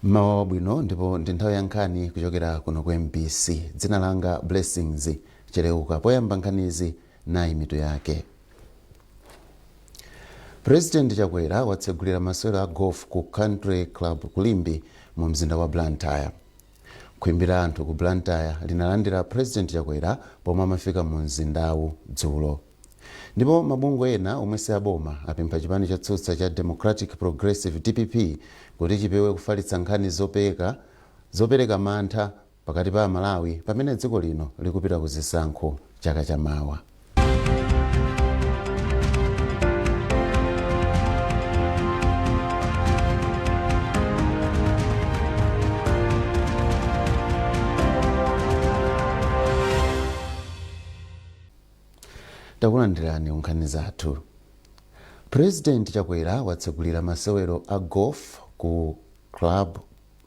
Mmawa wabwino, ndipo ndi nthawi ya nkhani kuchokera kuno ku MBC. Dzina langa Blessings Cheleuka. Poyamba nkhanizi, nayi mitu yake. President Chakwera watsegulira masewero a golf ku Country Club ku Limbe mu mzinda wa Blantyre. Khwimbi la anthu ku Blantyre linalandira President Chakwera pomwe amafika mu mzindawu dzulo. Ndipo mabungwe ena omwe si aboma apempha chipani chotsutsa cha Democratic Progressive, DPP, kuti chipewe kufalitsa nkhani zopereka mantha pakati pa Amalawi pamene dziko lino likupita ku zisankho chaka chamawa. Takulandirani nkhani zathu. President Chakwera watsegulira masewero a golf ku Club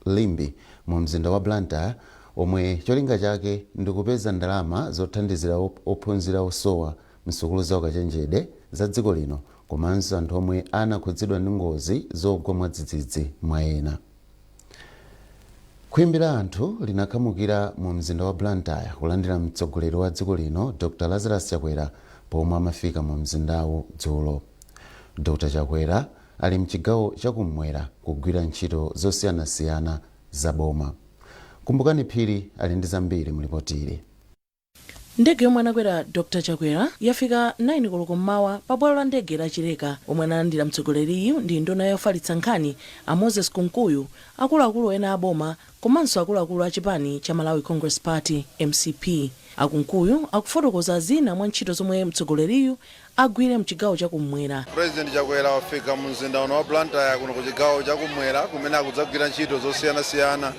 Limbe mu mzinda wa Blantyre omwe cholinga chake ndikupeza ndalama zothandizira ophunzira osowa msukulu za ukachenjede za dziko lino komanso anthu omwe anakhudzidwa ndi ngozi zogwa mwadzidzidzi, mwa ena. Khwimbi la anthu linakhamukira mu mzinda wa Blantyre kulandira mtsogoleri wa dziko lino Dr Lazarus Chakwera pomwe amafika mu mzindawu dzulo. Dr Chakwera ali mchigawo chakummwera kugwira ntchito zosiyanasiyana za boma. Kumbukani Phiri ali ndi zambiri mu lipotili. Ndege yomwe anakwera Dr Chakwera yafika 9 koloko mmawa pa bwalo la ndege la Chileka. Omwe analandira mtsogoleriyu ndi nduna yofalitsa nkhani a Moses Kunkuyu, akuluakulu ena a boma komanso akuluakulu a chipani cha Malawi Congress Party, mcp. A Kunkuyu akufotokoza zina mwa ntchito zomwe mtsogoleriyu agwire mchigawo chakummwera. President Chakwera wafika mu mzinda uno wa Blantyre, kuno ku chigawo chakummwera, kumene akudzagwira ntchito zosiyanasiyana,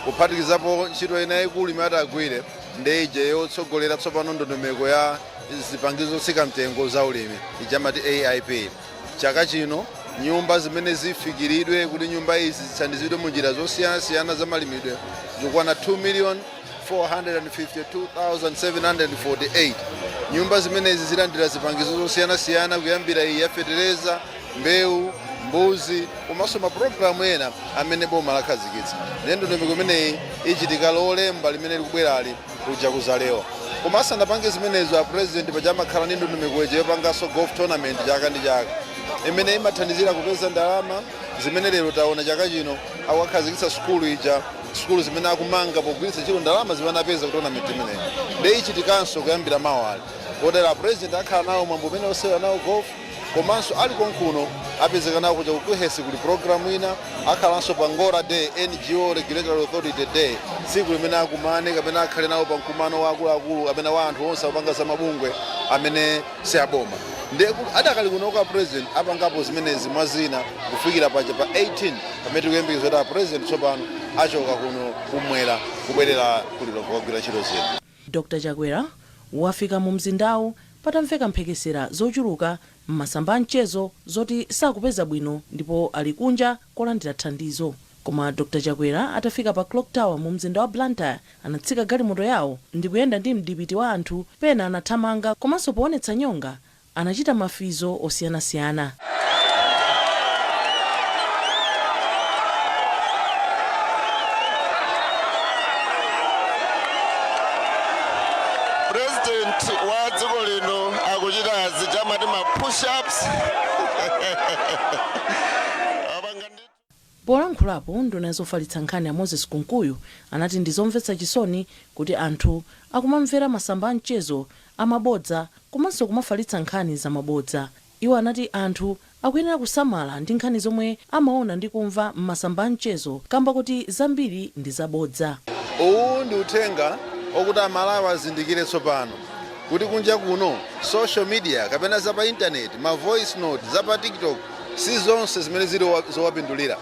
kuphatikizapo ntchito ina yayikulu imene atagwire ndi ija yotsogolera tsopano ndondomeko ya zipangizo zotsika mtengo za ulimi, ija amati AIP. Chaka chino nyumba zimene zifikiridwe kuti nyumba izi zithandizidwe mu njira zosiyanasiyana za malimidwe zikukwana 2 million 452,748. Nyumba zimenezi zilandira zipangizo zosiyanasiyana, kuyambira iyi ya fetereza, mbewu, mbuzi komanso mapulogalamu ena amene boma lakhazikitsa. Ndiye ndondomeko imeneyi ichitika Lolemba limene likubwerali kuja kuzalewa. Koma asanapange zimenezo, a President paja amakhala ndi ndondomeko ija yopanganso golf tournament chaka ndi chaka imene imathandizira kupeza ndalama zimene lero taona chaka chino akukakhazikitsa sukulu ija, sukulu zimene akumanga pogwiritsa ntchito ndalama zimene anapeza ku tournament imeneyi. Ndiye ichitikanso kuyambira mawali, kotero a President akhala nawo mwambo umene osewera nawo golf, komanso ali konkuno apezeka nawo kuja ku KUHeS, kuli program ina. Akhalanso pa Ngora Day, NGO Regulatory Authority Day, tsiku limene akumane kapena akhale nawo pa mkumano wa akuluakulu kapena wa anthu onse akupanga za mabungwe amene si aboma. Ndiye adakali kunoko a President apangapo zimenezi mwa zina kufikira paja pa 18 pamene tikuyembekeza kuti a President tsopano achoka kuno kumwera kubwerera kulilo kukagwira ntchito zina. Dr Chakwera wafika mu mzindawu patamveka mphekesera zochuluka m'masamba a mchezo zoti sakupeza bwino ndipo ali kunja kolandira thandizo. Koma Dr Chakwera atafika pa Clock Tower mu mzinda wa Blantyre, anatsika galimoto yawo ndikuyenda ndi mdipiti wa anthu, pena anathamanga komanso poonetsa nyonga anachita mafizo osiyanasiyana. President wa dziko lino akuchita zija amati ma push-ups. Apanga ndi Polankhulapo, nduna yazofalitsa nkhani a Moses Kunkuyu anati ndi zomvetsa chisoni kuti anthu akumamvera masamba a mchezo amabodza komanso kumafalitsa nkhani zamabodza. Iwo anati anthu akuyenera kusamala ndi nkhani zomwe amaona ndi kumva m'masamba a mchezo kamba kuti zambiri ndi zabodza. Uwu ndi uthenga okuti Amalawi azindikire tsopano kuti kunja kuno social media kapena za pa intaneti, ma voice note, za pa TikTok, si zonse zimene zili zowapindulira,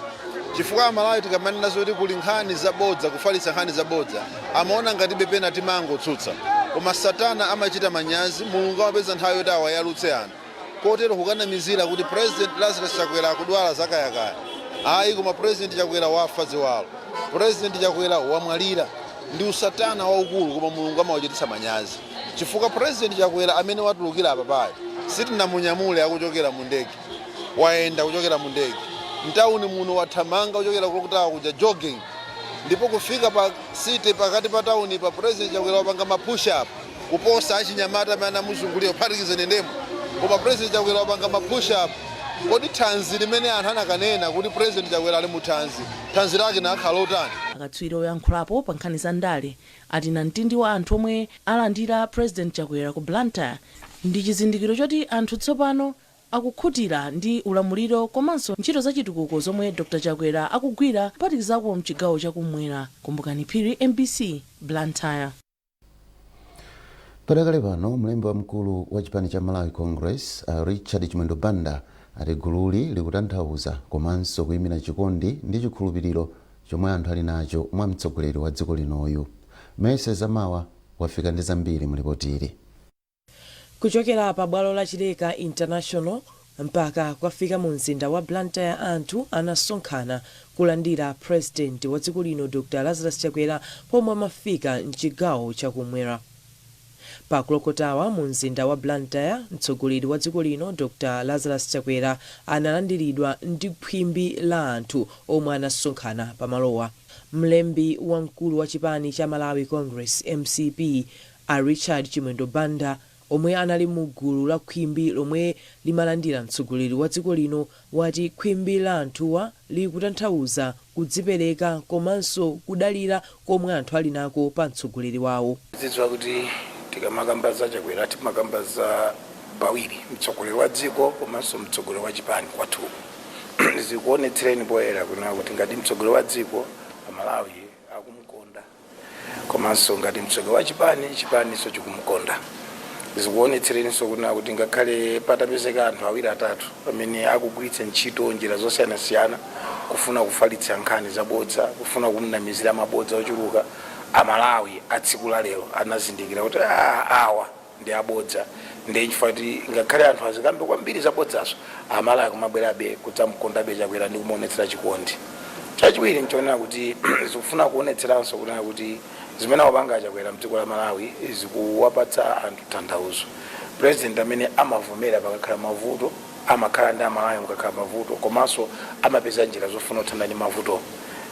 chifukwa Amalawi tikamanena zoti kuli nkhani zabodza, kufalitsa nkhani zabodza, amaona ngatibe pena timangotsutsa. Koma Satana amachita manyazi, Mulungu amapeza nthawi yoti awayalutse anthu. Kotero kukanamizira kuti President Lazarus Chakwera akudwala zakayakaya, ayi, koma President Chakwera wafa ziwalo, President Chakwera wamwalira, ndi usatana waukulu, koma Mulungu amawachititsa manyazi, chifukwa President Chakwera amene watulukira apa payo sitinamunyamule akuchokera mu ndege, wayenda kuchokera mu ndege. Mtawuni muno wathamanga kuchokera Clock Tower kuja, jogging, ndipo kufika pa city, pakati pa tawuni pa, President Chakwera wapanga ma push up kuposa achinyamata amene anamuzungulira, kuphatikizene ndemo, koma President Chakwera wapanga ma push up. Kodi thanzi limene anthu anakanena kuti President Chakwera ali mu thanzi, thanzi lake nakhala lotani? Akatswiri oyankhulapo pa nkhani za ndale ati namtindi wa anthu omwe alandira President Chakwera ku Blantyre ndi chizindikiro choti anthu tsopano akukhutira ndi ulamuliro komanso ntchito zachitukuko zomwe Dr Chakwera akugwira, kuphatikizapo mchigawo chakumwera. Kumbukani Phiri, MBC, Blantyre. Padakale pano, mlembi wamkulu wa chipani cha Malawi Congress, Richard Chimwendo Banda, ati gululi likutanthauza komanso kuyimira chikondi ndi chikhulupiriro chomwe anthu ali nacho mwa mtsogoleri wa dziko linoyu. Mese Zamawa wafika ndi zambiri mulipotili. Kuchokera pa bwalo la Chileka International mpaka kukafika mu mzinda wa Blantyre, anthu anasonkhana kulandira President wa dziko lino Dr Lazarus Chakwera pomwe amafika mchigawo chakumwera. Pa Clock Tower mu mzinda wa Blantyre, mtsogoleri wa dziko lino Dr Lazarus Chakwera analandiridwa ndi khwimbi la anthu omwe anasonkhana pamalowa. Mlembi wamkulu wa chipani cha Malawi Congress, MCP, a Richard Chimwendo Banda, omwe anali mu gulu la khwimbi lomwe limalandira mtsogoleri wa dziko lino, wati khwimbi la anthuwa likutanthauza kudzipereka komanso kudalira komwe anthu ali nako pa mtsogoleri wawo. Zidziwa kuti tikamakamba za Chakwera timakamba za pawiri, mtsogoleri wa dziko komanso mtsogoleri wa chipani kwathuku. Zikuonetsereni poyera kuna kuti ngati mtsogoleri wa dziko, Amalawi akumukonda, komanso ngati mtsogoleri wa chipani, chipaninso chikumukonda. Zikuonetsereninso kuna kuti ngakhale patapezeka anthu awiri atatu pamene akugwiritsa ntchito njira zosiyanasiyana kufuna kufalitsa nkhani zabodza, kufuna kumnamizira mabodza ochuluka, Amalawi a tsiku la lero anazindikira kuti awa ndi abodza. Ndi chifukwa kuti ngakhale anthu azikambe kwambiri zabodzazo, Amalawi kumabwerabe kudzamkondabe Chakwera ndi kumuonetsera chikondi. Chachiwiri nchonena kuti zikufuna kuonetseranso kunena kuti zimene akupanga Chakwera mdziko la Malawi zikuwapatsa anthu tanthauzo. President amene amavomera pakakhala mavuto, amakhala ndi Amalawi mukakhala mavuto, komanso amapeza njira zofuna kuthana ndi mavuto,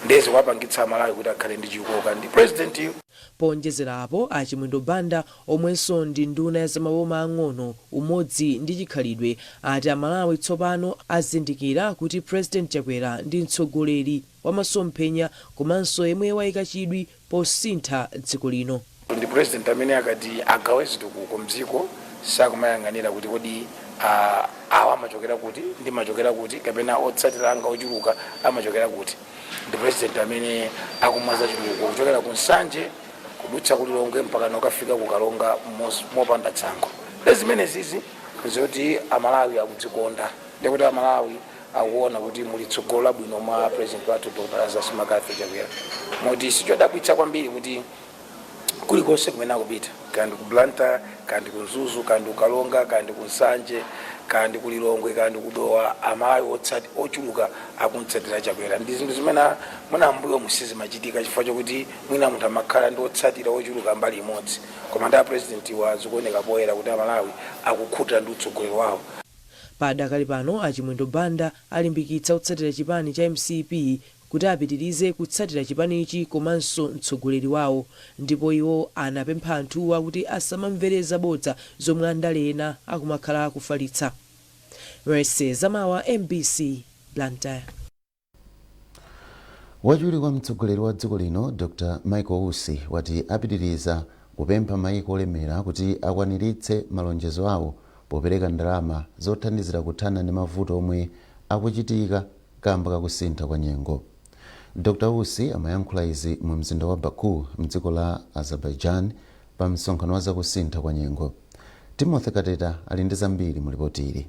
ndiye zikuwapangitsa Amalawi kuti akhale ndi chikoka ndi president yu. Ponjezerapo, a Chimwendo Banda, omwenso ndi nduna ya zamaboma ang'ono, umodzi ndi chikhalidwe, ati Amalawi tsopano azindikira kuti President Chakwera ndi mtsogoleri wamasomphenya komanso yemwe wayika chidwi posintha dziko lino. Ndi president amene akati agawe zitukuko mdziko sakumayang'anira kuti kodi awa amachokera kuti, ndimachokera kuti, kapena otsatira anga ochuluka amachokera kuti. Ndi president amene akumwaza chitukuko kuchokera ku Nsanje kudutsa ku Lilongwe mpaka nokafika ku Karonga mopanda tsankho. Ndi zimene zizi nzoti Amalawi akudzikonda, ndikuti Amalawi akuona kuti muli tsogolo labwino mwa president wathu Dr Lazarus McCarthy Chakwera, moti sichodabwitsa kwambiri kuti kulikonse kumene akupita, kandi ku Blantyre, kandi ku Mzuzu, kandi ku Karonga, kandi ku Nsanje, kandi ku Lilongwe, kandi ku Dowa, Amalawi ochuluka akumtsatira Chakwera. Ndi zinthu zimene mwina mbuyo musizimachitika chifukwa chokuti mwina munthu amakhala ndi otsatira ochuluka mbali imodzi, koma ndi apresident wa zikuoneka poyera kuti Amalawi akukhutira ndi utsogoleri wawo. Padakali pano, a Chimwendo Banda alimbikitsa otsatira chipani cha MCP kuti apitirize kutsatira chipanichi komanso mtsogoleri wawo, ndipo iwo anapempha anthuwa kuti asamamvere zabodza zomwe andale ena akumakhala akufalitsa. Mercy Zamawa, MBC, Blantyre. Wachiwiri kwa mtsogoleri wa dziko lino Dr Michael Usi wati apitiriza kupempha maiko olemera kuti akwaniritse malonjezo awo popereka ndalama zothandizira kuthana ndi mavuto omwe akuchitika kamba kakusintha kwa nyengo. Dr Usi amayankhula izi mu mzinda wa Baku mdziko la Azerbaijan pa msonkhano wa zakusintha kwa nyengo. Timothy Kateta ali ndi zambiri mu ripoti ili.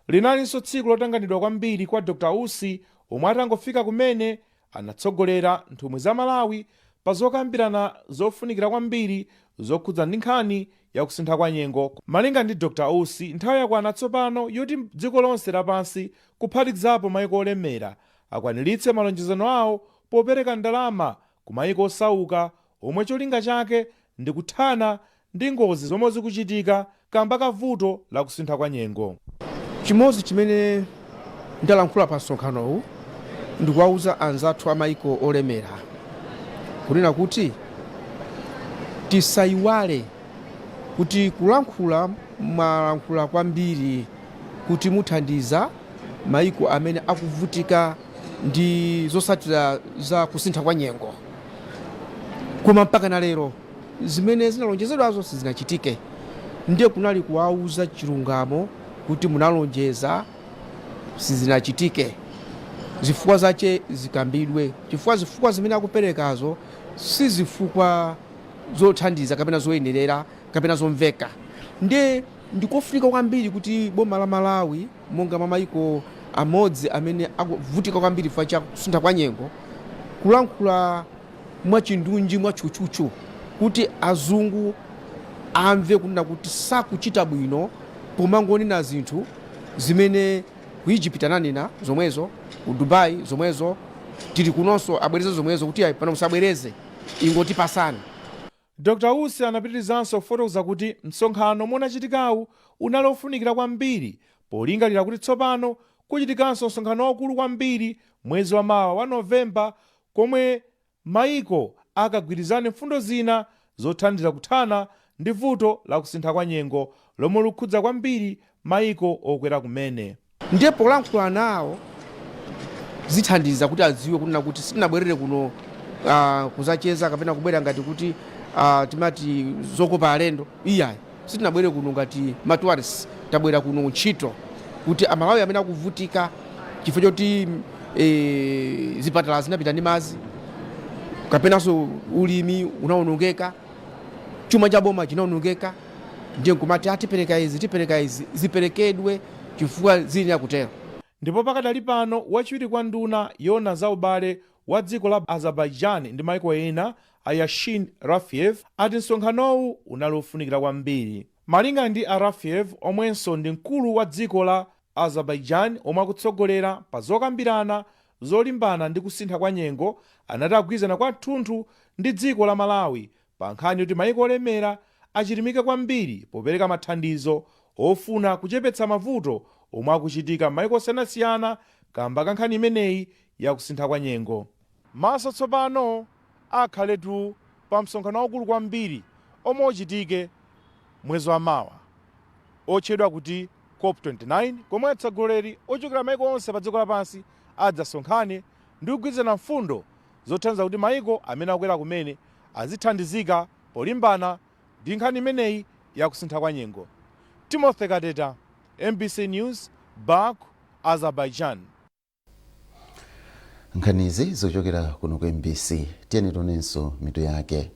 Linalinso tsiku lotanganidwa kwambiri kwa Dr Usi, omwe atangofika kumene anatsogolera nthumwi za Malawi pa zokambirana zofunikira kwambiri zokhudza ndi nkhani yakusintha kwa nyengo. Malinga ndi Dr Usi, nthawi yakwana tsopano yoti dziko lonse lapansi, kuphatikizapo maiko olemera, akwaniritse malonjezano awo popereka ndalama ku maiko osauka, omwe cholinga chake ndi kuthana ndi ngozi zomwe zikuchitika kamba ka vuto la kusintha kwa nyengo. Chimodzi chimene Ndalankhula pa msonkhanowu ndikuwauza anzathu amaiko olemera kunena kuti tisayiwale kuti kulankhula mwalankhula kwambiri kuti muthandiza maiko amene akuvutika ndi zotsatira za kusintha kwa nyengo, koma mpaka na lero zimene zinalonjezedwazo sizinachitike. Ndiye kunali kuwauza chilungamo kuti munalonjeza, sizinachitike, zifukwa zache zikambidwe, chifukwa zifukwa zimene akuperekazo si zifukwa zothandiza kapena zoyenerera kapena zomveka. Ndiye ndikofunika kwambiri kuti boma la Malawi, monga mwa maiko amodzi amene akuvutika kwambiri chifukwa cha kusintha kwa nyengo, kulankhula mwachindunji, mwatchutchutchu, kuti azungu amve kunena kuti sakuchita bwino pomangonena zinthu zimene ku Egypt ananena zomwezo, ku Dubai zomwezo, tili kunonso abwereze zomwezo, kuti ayi, pano musabwereze, ingotipasani. Dr Usi anapitirizanso kufotokoza kuti msonkhano omwe unachitikawu unali ofunikira kwambiri polingalira kuti tsopano kuchitikanso msonkhano waukulu kwambiri mwezi wa mawa wa Novemba, komwe maiko akagwirizane mfundo zina zothandiza kuthana ndi vuto la kusintha kwa nyengo lomwe likukhudza kwambiri maiko okwera kumene. Ndiye polankhula nawo zithandiza kuti adziwe kunena kuti sitinabwerere kuno kuzacheza kapena kubwera ngati kuti timati zokopa alendo, iyayi. Sitinabwere kuno ngati ma tourists, tabwera kuno ntchito kuti Amalawi amene akuvutika chifukwa choti zipatala zinapita ndi madzi, kapenanso ulimi unawonongeka, chuma cha boma chinawonongeka, ndiye nkumati tipereka izi, tipereka izi, ziperekedwe chifukwa zili kutero. Ndipo pakadali pano wachiwiri kwa nduna yona za ubale wa dziko la Azerbaijan ndi maiko ena, a Yashin Rafiev, ati msonkhanowu unali ofunikira kwambiri. Malinga ndi a Rafiev, omwenso ndi mkulu wa dziko la Azerbaijan omwe akutsogolera pa zokambirana zolimbana ndi kusintha kwa nyengo, anati agwirizana kwathunthu ndi dziko la Malawi pa nkhani yoti maiko olemera achilimike kwambiri popereka mathandizo ofuna kuchepetsa mavuto omwe akuchitika m'maiko osiyanasiyana kamba ka nkhani imeneyi ya kusintha kwa nyengo. Maso tsopano akhaletu pa msonkhano waukulu kwambiri omwe uchitike mwezi wa mawa otchedwa kuti COP29, komwe atsogoleri ochokera maiko onse pa dziko lapansi adzasonkhane ndi kugwirizana mfundo zothandiza kuti maiko amene akwera kumene azithandizika polimbana ndi nkhani imeneyi ya kusintha kwa nyengo. Timothy Kateta, MBC News, Baku, Azerbaijan. Nkhanizi zochokera kuno ku MBC. Tiyeni tionenso mitu yake.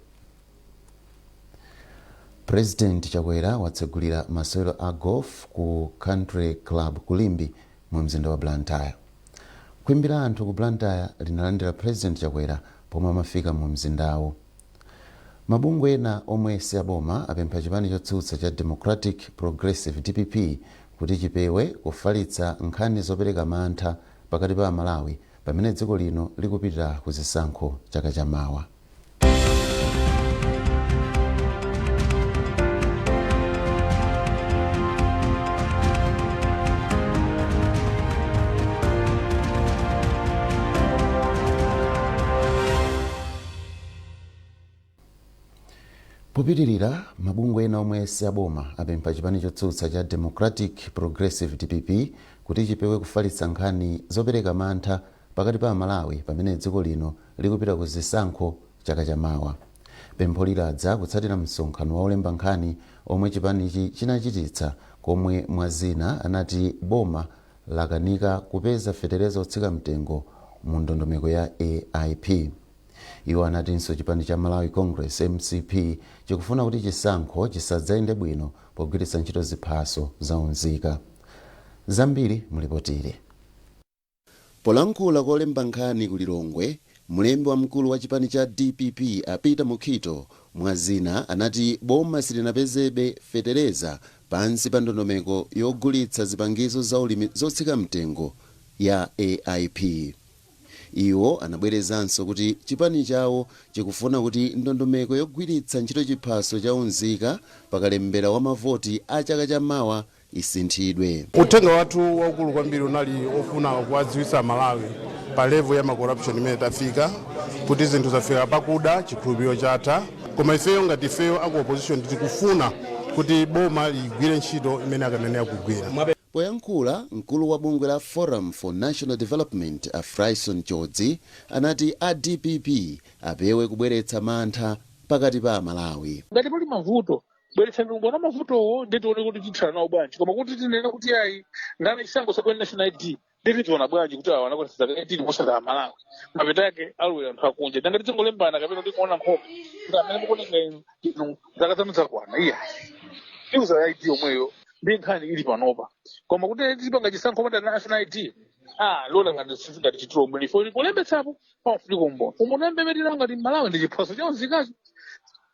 President Chakwera watsegulira masewero a golf ku Country Club ku Limbe mu mzinda wa Blantyre. Khwimbi la anthu ku Blantyre linalandira President Chakwera pomwe amafika mu mzindawu. Mabungwe ena omwe si aboma apempha chipani chotsutsa cha Democratic Progressive, DPP, kuti chipewe kufalitsa nkhani zopereka mantha pakati pa Amalawi pamene dziko lino likupita ku zisankho chaka chamawa. Popitirira, mabungwe ena omwe si aboma apempha chipani chotsutsa cha Democratic Progressive, DPP, kuti chipewe kufalitsa nkhani zopereka mantha pakati pa Amalawi pamene dziko lino likupita ku zisankho chaka chamawa. Pempho liladza kutsatira msonkhano wa olemba nkhani omwe chipanichi chinachititsa, komwe mwa zina anati boma lakanika kupeza fetereza otsika mtengo mu ndondomeko ya AIP. Iwo anatinso chipani cha Malawi Congress, MCP, chikufuna kuti chisankho chisadzayende bwino pogwiritsa ntchito ziphaso zaunzika. Zambiri mulipotire. Polankhula kolemba nkhani ku Lilongwe, mlembi wamkulu wa chipani cha DPP a Peter Mukhito mwa zina anati boma silinapezebe fetereza pansi pa ndondomeko yogulitsa zipangizo za ulimi zotsika mtengo ya AIP. Iwo anabwerezanso kuti chipani chawo chikufuna kuti ndondomeko yogwiritsa ntchito chiphaso cha unzika pakalembera wa mavoti a chaka chamawa. Isinthidwe. Uthenga wathu waukulu kwambiri unali ofuna kuwadziwitsa Malawi pa level ya ma corruption imene tafika, kuti zinthu zafika pakuda, chikhulupiriro chatha. Koma ifeyo ngati ifeyo aku opposition tikufuna kuti boma ligwire ntchito imene akanenera kugwira. Poyankhula, mkulu wa bungwe la Forum for National Development, a Fryson Chodzi, anati a DPP apewe kubweretsa mantha pakati pa Amalawi. Ngati pali mavuto, bweretsani umboni wa mavutowo ndi tione kuti tithana nawo bwanji. Koma kuti tinene kuti ayi, ngana chisankho sabwene national ID, nditidziona bwanji kuti awa anakwanitsa zaka 18 mosati Amalawi? Mapeto ake alowera anthu akunja. Nanga tizingolembana kapena kuti kuona nkhope kuti amene mukuoneka inu zaka zanu zakwana? Iya, iuza ID yomweyo ndi nkhani ili panopa. Koma kuti tizipanga chisankho panda national ID, ah, lola ngati sizingati chitiro bwino ifo kulembetsapo pamafunika umboni. Umboni wembemetera ngati Malawi ndi chiphaso chaunzikacho,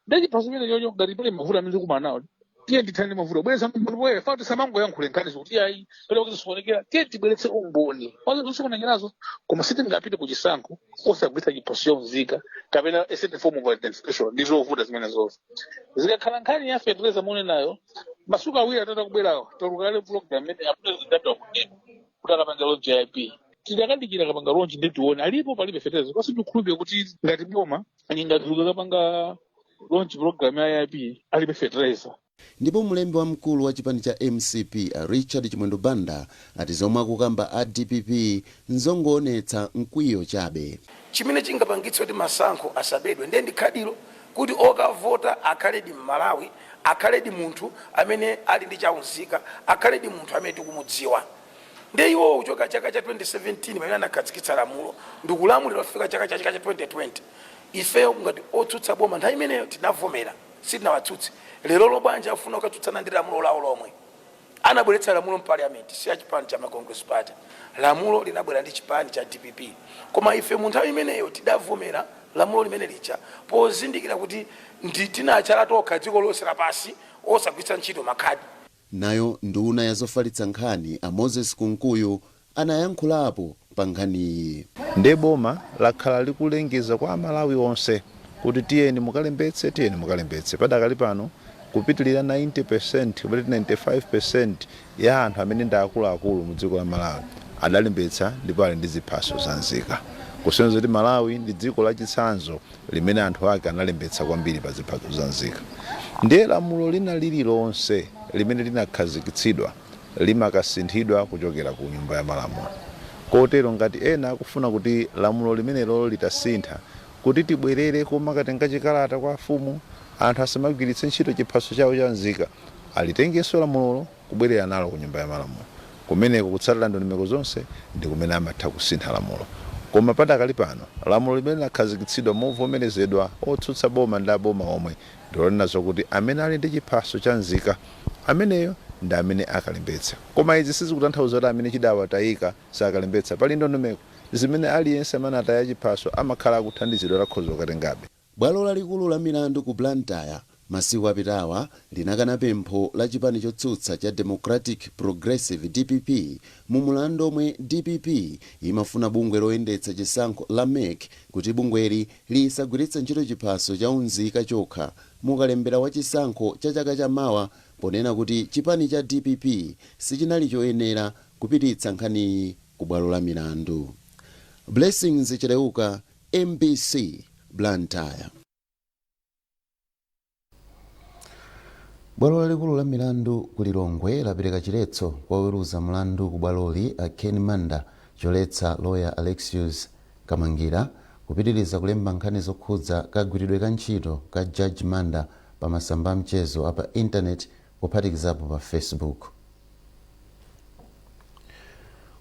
ndi chiphaso chimene chocho. Ngati pali mavuto amene tikumana nawo, tiye ndithane mavuto, bweretsa umboni poyera. Fa tisamangoyankhule nkhani zikuti ayi, pele kuti zikuonekera. Tiye tibweretse umboni zosokonekerazo, koma sitingapite ku chisankho osagwiritsa chiphaso chaunzika kapena a certain form of identification. Ndi zovuta zimene zozo. Zikakhala nkhani ya fetereza munenayo, masiku 2 atatu akubwerawo tolukale program imene ya president apita kunena kuti akapanga launch ya AIP. Tidakadikira kapanga launch ndi tione alipo palibe fetereza kwasi. Tikhulupirira kuti ngati boma lingatuluka kapanga launch program ya AIP alibe fetereza. Ndipo mlembi wamkulu wa chipani cha MCP, a Richard Chimwendo Banda, ati zomwe akukamba a DPP nzongoonetsa mkwiyo chabe. Chimene chingapangitse kuti masankho asabedwe ndiye ndi khadilo, kuti okavota akhaledi Mmalawi, akhaledi munthu amene ali ndi chaunzika, akhaledi munthu amene tikumudziwa. Ndiye iwo kuchoka chaka cha 2017 pamene anakhazikitsa lamulo ndikulamulira kufika chaka cha 2020, ifeyo ngati otsutsa boma nthawi imeneyo tinavomera, sitinawatsutse. Lero lobwanja afuna kukatsutsana ndi lamulo lawo lomwe anabweretsa lamulo mparliament? Si achipani cha Congress Party, lamulo linabwera ndi chipani cha DPP. Koma ife mu nthawi imeneyo tidavomera lamulo limene lija pozindikira kuti ndi tinachala tokha dziko lonse lapasi osagwiritsa ntchito makhadi. Nayo nduna ya zofalitsa nkhani, a Moses Kunkuyu, anayankhulapo pa nkhaniyi. Ndiye boma lakhala likulengeza kwa Amalawi onse kuti tiyeni mukalembetse, tiyeni mukalembetse. Padakali pano kupitilira 90% kupita 95% ya anthu amene ndi akuluakulu mu dziko la Malawi adalembetsa ndipo ali ndi ziphaso za nzika, kusonyeza kuti Malawi ndi dziko lachitsanzo limene anthu ake analembetsa kwambiri pa ziphaso za nzika. Ndiye lamulo lina lililonse limene linakhazikitsidwa limakasinthidwa kuchokera ku Nyumba ya Malamulo. Kotero ngati ena akufuna kuti lamulo limenelo litasintha kuti tibwerere komakatenga chikalata kwa afumu, anthu asamagwiritse ntchito chiphaso chawo cha nzika, alitengenso lamulolo kubwerera nalo ku Nyumba ya Malamulo. Kumeneko kutsatira ndondomeko zonse ndi kumene amatha kusintha lamulo. Koma padakali pano lamulo limene linakhazikitsidwa movomerezedwa otsutsa boma ndi aboma omwe ndilonena zokuti amene ali ndi chiphaso cha nzika ameneyo ndi amene akalembetsa. Koma izi sizikutanthauza kuti amene chidawatayika sakalembetsa. Pali ndondomeko zimene aliyense amene ataya chiphaso amakhala akuthandizidwa, lakhoza kukatengabe. Bwalo lalikulu la milandu ku Blantyre masiku apitawa linakana pempho la chipani chotsutsa cha Democratic Progressive, DPP, mu mulandu omwe DPP imafuna bungwe loyendetsa chisankho la MEC kuti bungweli lisagwiritse ntchito chiphaso cha unzika chokha mukalembera wa chisankho cha chaka chamawa, ponena kuti chipani cha DPP sichinali choyenera kupititsa nkhaniyi ku bwalo la milandu. Blessings Cheleuka, MBC, Blantyre. Bwalo lalikulu la milandu ku Lilongwe lapereka chiletso kwa oweruza mlandu ku bwaloli, a Ken Manda, choletsa loya Alexius Kamangira kupitiriza kulemba nkhani zokhudza kagwiridwe ka ntchito ka Judge Manda pa masamba a mchezo apa intaneti, kuphatikizapo pa Facebook.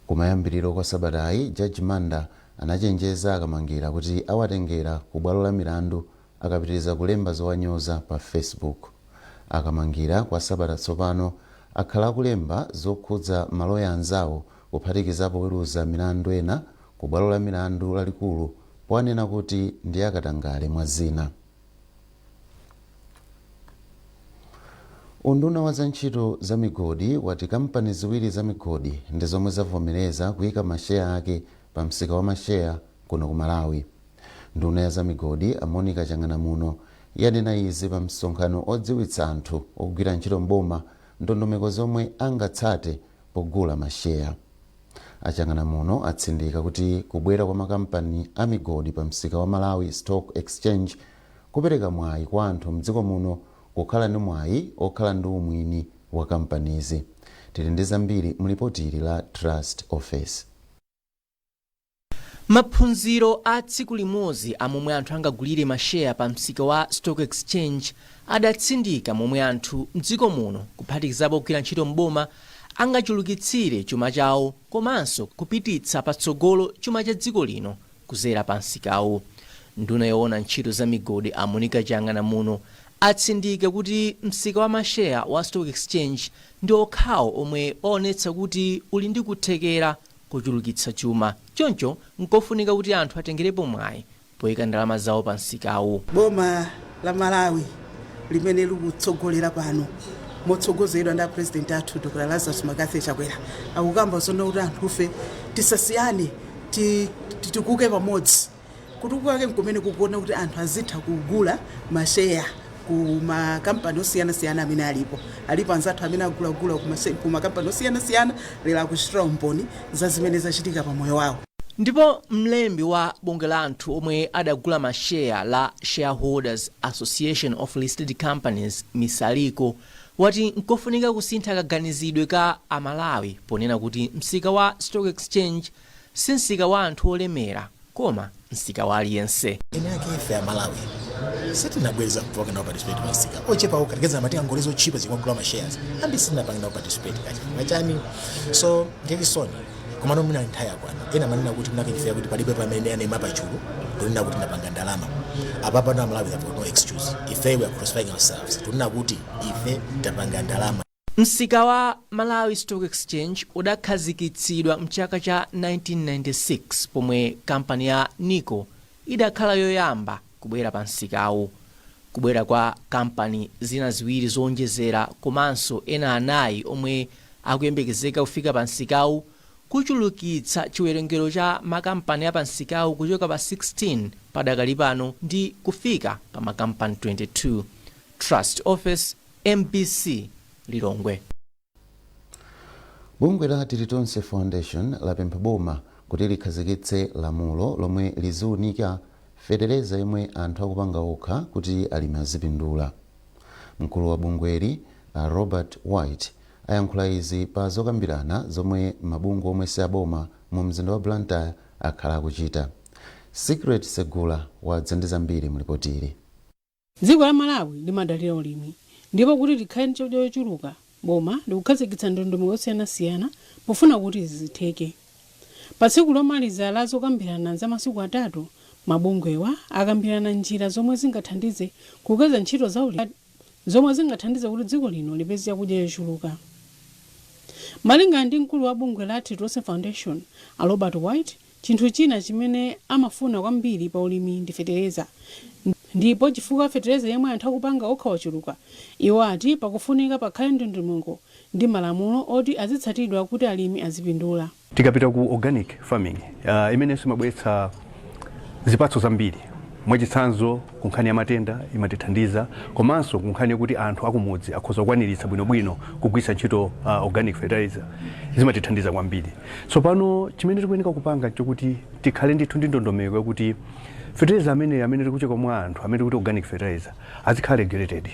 Kumayambiriro kwa sabatayi, Judge Manda anachenjeza Akamangira kuti awatengera ku bwalo la milandu akapitiriza kulemba zowanyoza pa Facebook. Akamangira kwa sabata tsopano akhala akulemba zokhudza maloya anzawo, kuphatikizapo oweruza milandu ena ku bwalo la milandu lalikulu, powanena kuti ndi akatangale, mwa zina. Unduna wa zantchito za migodi wati kampani ziwiri za migodi ndi zomwe zavomereza kuyika masheya ake pa msika wa masheya kuno ku Malawi. Nduna ya zamigodi, a Monica Chang'anamuno, yanena izi pa msonkhano odziwitsa anthu ogwira ntchito mboma. Ndondomeko zomwe angatsate pogula masheya. A Chang'anamuno atsindika kuti kubwera kwa makampani a migodi pa msika wa Malawi Stock Exchange kupereka mwayi kwa anthu mdziko muno kukhala ndi mwayi okhala ndi umwini wa kampanizi. Tili ndi zambiri mlipoti ili la Trust Office. Maphunziro a tsiku limodzi a momwe anthu angagulire masheya pa msika wa Stock Exchange adatsindika momwe anthu mdziko muno, kuphatikizapo kugwira ntchito mboma, angachulukitsire chuma chawo komanso kupititsa patsogolo chuma cha dziko lino kuzera pa msikawu. Nduna yoona ntchito za migodi a Monica Chang'anamuno atsindika kuti msika wa masheya wa Stock Exchange ndi okhawo omwe waonetsa kuti uli ndi kuthekera kochulukitsa chuma, choncho nkofunika kuti anthu atengerepo mwayi poyika ndalama zawo pa msikawu. Boma la Malawi limene likutsogolera pano motsogozedwa ndi President athu Dr Lazarus McCarthy Chakwera akukamba zona kuti anthufe tisasiyane, titukuke pamodzi. Kutukuka kwake nkumene kukuona kuti anthu azitha kugula masheya ku makampani osiyanasiyana amene alipo. Alipo anzathu amene agulagula ku makampani osiyanasiyana, lero akuchitira umboni za zimene zachitika pa moyo wawo. Ndipo mlembi wa bungwe la anthu omwe adagula masheya la Shareholders Association of Listed Companies, Misaliko, wati nkofunika kusintha kaganizidwe ka Amalawi ponena kuti msika wa Stock Exchange si msika wa anthu olemera koma msika wa aliyense. Eni ake ife Amalawi sitinabweza kupanga nawo participate pa msika. Ochepa okha tikeza amatenga ngongole zotchipa zikumagula ma shares, ambiri sitinapanga nawo participate kachifukwa chani? So ndichisoni, komano mwina nthawi yakwana. Ena amanena kuti munake chifukwa kuti palibe pamene anema pachulu tunena kuti ndapanga ndalama. Apa pano Amalawi have got no excuse. Ife we are crucifying ourselves, tunena kuti ife tapanga ndalama. Msika wa Malawi Stock Exchange udakhazikitsidwa mchaka cha 1996 pomwe kampani ya Nico idakhala yoyamba kubwera pa msikawu. Kubwera kwa kampani zina ziwiri zowonjezera komanso ena anayi omwe akuyembekezeka kufika pa msikawu kuchulukitsa chiwerengero cha makampani a pa msikawu kuchoka pa 16 padakali pano ndi kufika pa makampani 22. Trust Office, MBC, Lilongwe. Bungwe la Tilitonse Foundation lapempha boma kuti likhazikitse lamulo lomwe liziunika fetereza yemwe anthu akupanga okha kuti alimi azipindula. Mkulu wa bungweli, Robert White, ayankhula izi pa zokambirana zomwe mabungwe omwe si aboma mu mzinda wa Blantyre akhala akuchita. Secret Segula wadza ndi zambiri mulipoti ili. Dziko la Malawi limadalira ulimi ndipo kuti likhale ndi chakudya chochuluka, boma likukhazikitsa ndondomeko zosiyanasiyana pofuna kuti izi zitheke. Pa tsiku lomaliza la zokambirana za masiku atatu, mabungwewa akambirana njira zomwe zingathandize kukweza ntchito za ulimi zomwe zingathandize kuti dziko lino lipeze chakudya chochuluka. Malingana ndi mkulu wa bungwe la Tilitonse Foundation, a Robert White, chinthu china chimene amafuna kwambiri pa ulimi ndi fetereza ndipo chifukwa fetereza yemwe anthu akupanga okha wachuluka, iwo ati pakufunika pakhale ndondomeko ndi malamulo oti azitsatidwa kuti alimi azipindula. Tikapita ku organic farming, imenenso imabweretsa zipatso zambiri, mwachitsanzo ku nkhani ya matenda imatithandiza, komanso ku nkhani yakuti anthu akumudzi akhoza kukwaniritsa bwinobwino kugwiritsa ntchito organic fertilizer, zimatithandiza kwambiri. Tsopano chimene tikuyeneka kupanga nchokuti tikhale ndithu ndi ndondomeko yakuti fertilizer amene tikuchoka mwa anthu amene tikuti organic fertilizer azikhala regulated,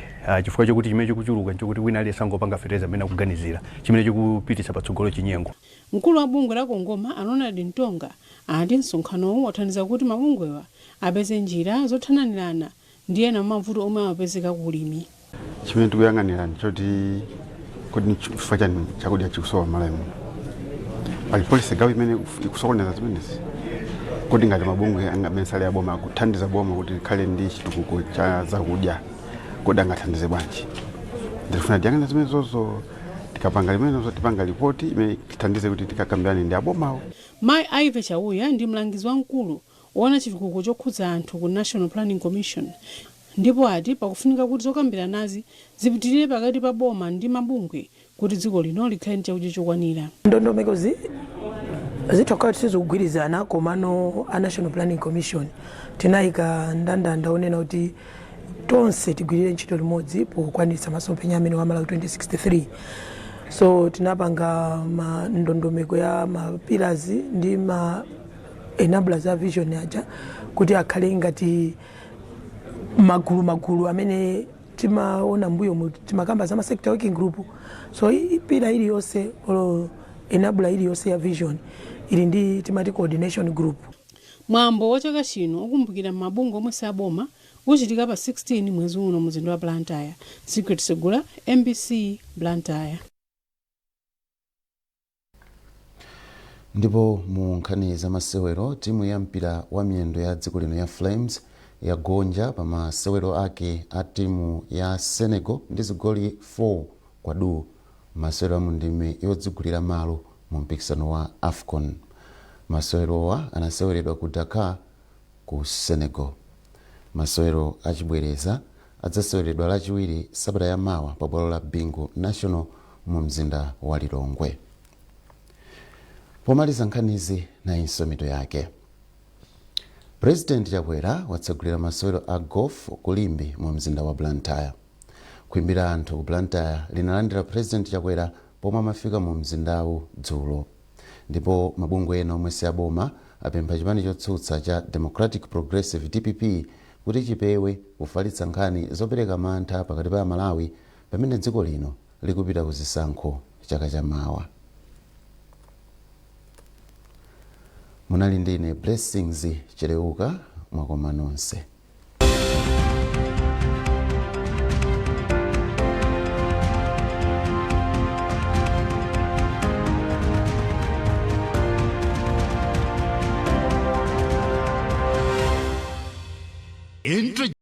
chifukwa chokuti chimene chikuchuluka nchokuti wina aliyense angopanga fertilizer amene akuganizira, chimene chikupititsa patsogolo chinyengo. Mkulu wa bungwe la Kongoma, a Ronald Mtonga, ati msonkhanowu wathandiza kuti mabungwewa apeze njira zothananirana ndi ena mwa mavuto omwe amapezeka ku ulimi. Chimene tikuyang'anira nchoti kodi chifukwa chani chakudya chikusowa m'Malawi muno? Pali policy gap imene ikusokoneza zimenezi. Kodi ngati mabungwe amene sali aboma akuthandiza boma kuti likhale ndi chitukuko cha zakudya, kodi angathandize bwanji? Ndikufuna tiyang'ane zimenezozo. Tikapanga limenezo, tipanga ripoti imene tithandize kuti tikakambirane ndi abomawo. Mayi Ivy Chauya ndi mlangizi wamkulu woona chitukuko chokhudza anthu ku National Planning Commission ndipo ati pakufunika kuti zokambiranazi zipitirire pakati pa boma ndi mabungwe kuti dziko lino likhale ndi chakudya chokwanira. Ndondomekozi zitha kukhala sizikugwirizana, komano a National Planning Commission tinayika ndandanda onena kuti Tonse tigwirire ntchito limodzi pokwaniritsa masomphenya amene wa Malawi 2063. So tinapanga ma ndondomeko ya ma pillars ndi ma enablers a vision aja kuti akhale ngati magulu magulu amene timaona mbuyo timakamba za ma sector working group. So pillar iliyonse olo enabler iliyonse ya vision ili ndi timati coordination group. Mwambo wa chaka chino okumbukira mabungwe omwe si aboma uchitika pa 16 mwezi uno mzinda wa Blantyre. Secret Segula, MBC, Blantyre. Ndipo mu nkhani za masewero, timu ya mpira wa miyendo ya dziko lino ya Flames yagonja pa masewero ake a timu ya Senegal ndi zigoli 4 kwa du, masewero amu ndime yodzigulira malo mu mpikisano wa AFCON. Masewerowa anaseweredwa ku Dakar ku Senegal. Masewero achibwereza adzaseweredwa Lachiwiri sabata yamawa pa bwalo la Bingu National mu mzinda wa Lilongwe. Pomaliza nkhanizi, nayinso mitu yake. President Chakwera watsegulira masewero a golf ku Limbe mu mzinda wa Blantyre. Khwimbi la anthu ku Blantyre linalandira President Chakwera pomwe amafika mu mzindawu dzulo. Ndipo mabungwe ena omwe si aboma apempha chipani chotsutsa cha Democratic Progressive, DPP, kuti chipewe kufalitsa nkhani zopereka mantha pakati pa Amalawi pamene dziko lino likupita ku zisankho chaka chamawa. Munali ndine Blessings Cheleuka. Mwakoma nonse.